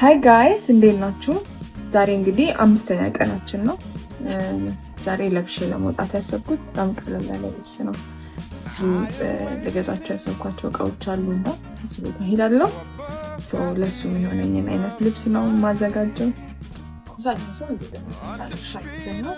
Hi guys፣ እንዴት ናችሁ? ዛሬ እንግዲህ አምስተኛ ቀናችን ነው። ዛሬ ለብሼ ለመውጣት ያሰብኩት በጣም ቀለል ያለ ልብስ ነው። ብዙ ልገዛቸው ያሰብኳቸው እቃዎች አሉ እና ብዙ ቦታ ሄዳለሁ። ለሱ የሚሆነኝን አይነት ልብስ ነው የማዘጋጀው። አብዛኛው ሰው ነው።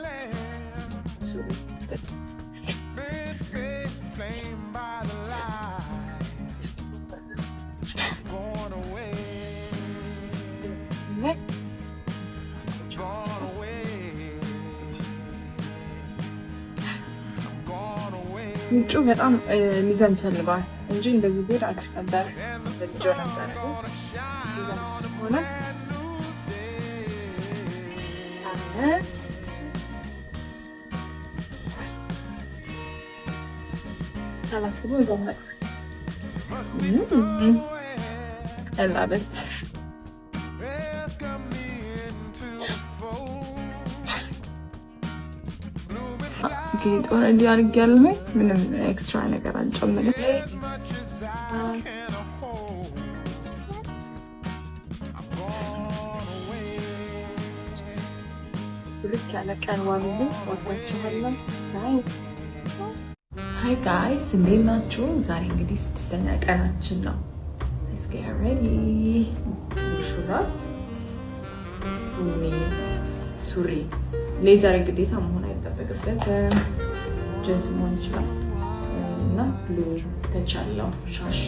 ውጩ በጣም ሊዘንብ ፈልገዋል እንጂ እንደዚህ ብሄድ አሪፍ ነበር። ልጆ ነበረ ሊዘንብ ስለሆነ ሳላስበው ዘመ። I love it. ጌጥ already አድርጌያለሁኝ። ምንም extra ነገር አልጨምርም። ልክ ያለ ቀን ዋሉልኝ። ወዳችኋለሁ። Hi guys፣ እንዴት ናችሁ? ዛሬ እንግዲህ ስድስተኛ ቀናችን ነው። Let's get ready። ሹራብ፣ ቡኒ ሱሪ፣ leather ግዴታ መሆን አይጠበቅበትም። ጅንስ መሆን ይችላል እና blue touch ያለው ሻሽ።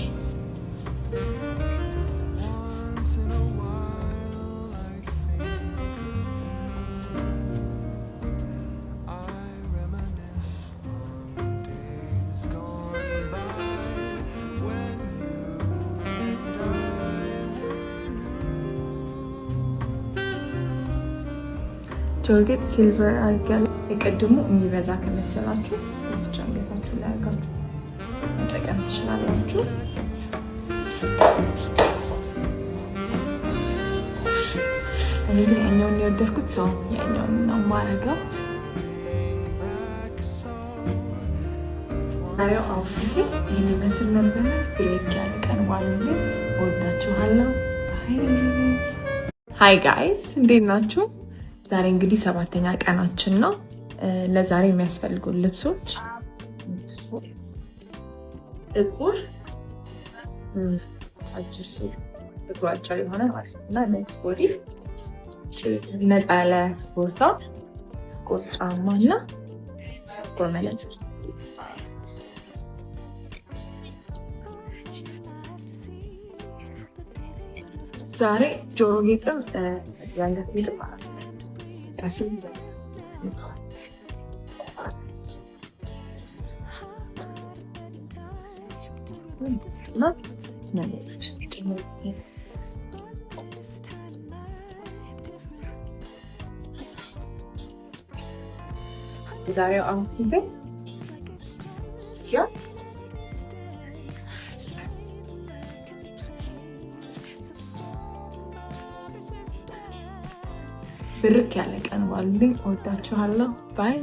ጆሮ ጌጥ silver አድርጊያለሁ። የቀድሞ የሚበዛ ከመሰላችሁ እዚች አንገታችሁ ላይ አድርጋችሁ መጠቀም ትችላላችሁ። እኔ ግን ያኛውን የወደድኩት ሰው ያኛውን ነው ማረጋት። ዛሬው outfit ኤ ይህን ይመስል ነበረ። ብሬክ ያለ ቀን ዋሉልኝ። እወዳችኋለሁ። Hi guys፣ እንዴት ናችሁ? ዛሬ እንግዲህ ሰባተኛ ቀናችን ነው። ለዛሬ የሚያስፈልጉ ልብሶች ጥቁር አጭር ሱሪ፣ ጥቁር አጭር የሆነ ማለት ነው እና ነጭ body፣ ነጣ ያለ ቦርሳ፣ ጥቁር ጫማ እና ጥቁር መነጽር። ዛሬ ጆሮ ጌጥም የአንገት ጌጥም እና መነጽር። የዛሬው outfit ያ ብርክ ያለ ቀን ዋሉልኝ። እወዳችኋለሁ። Bye.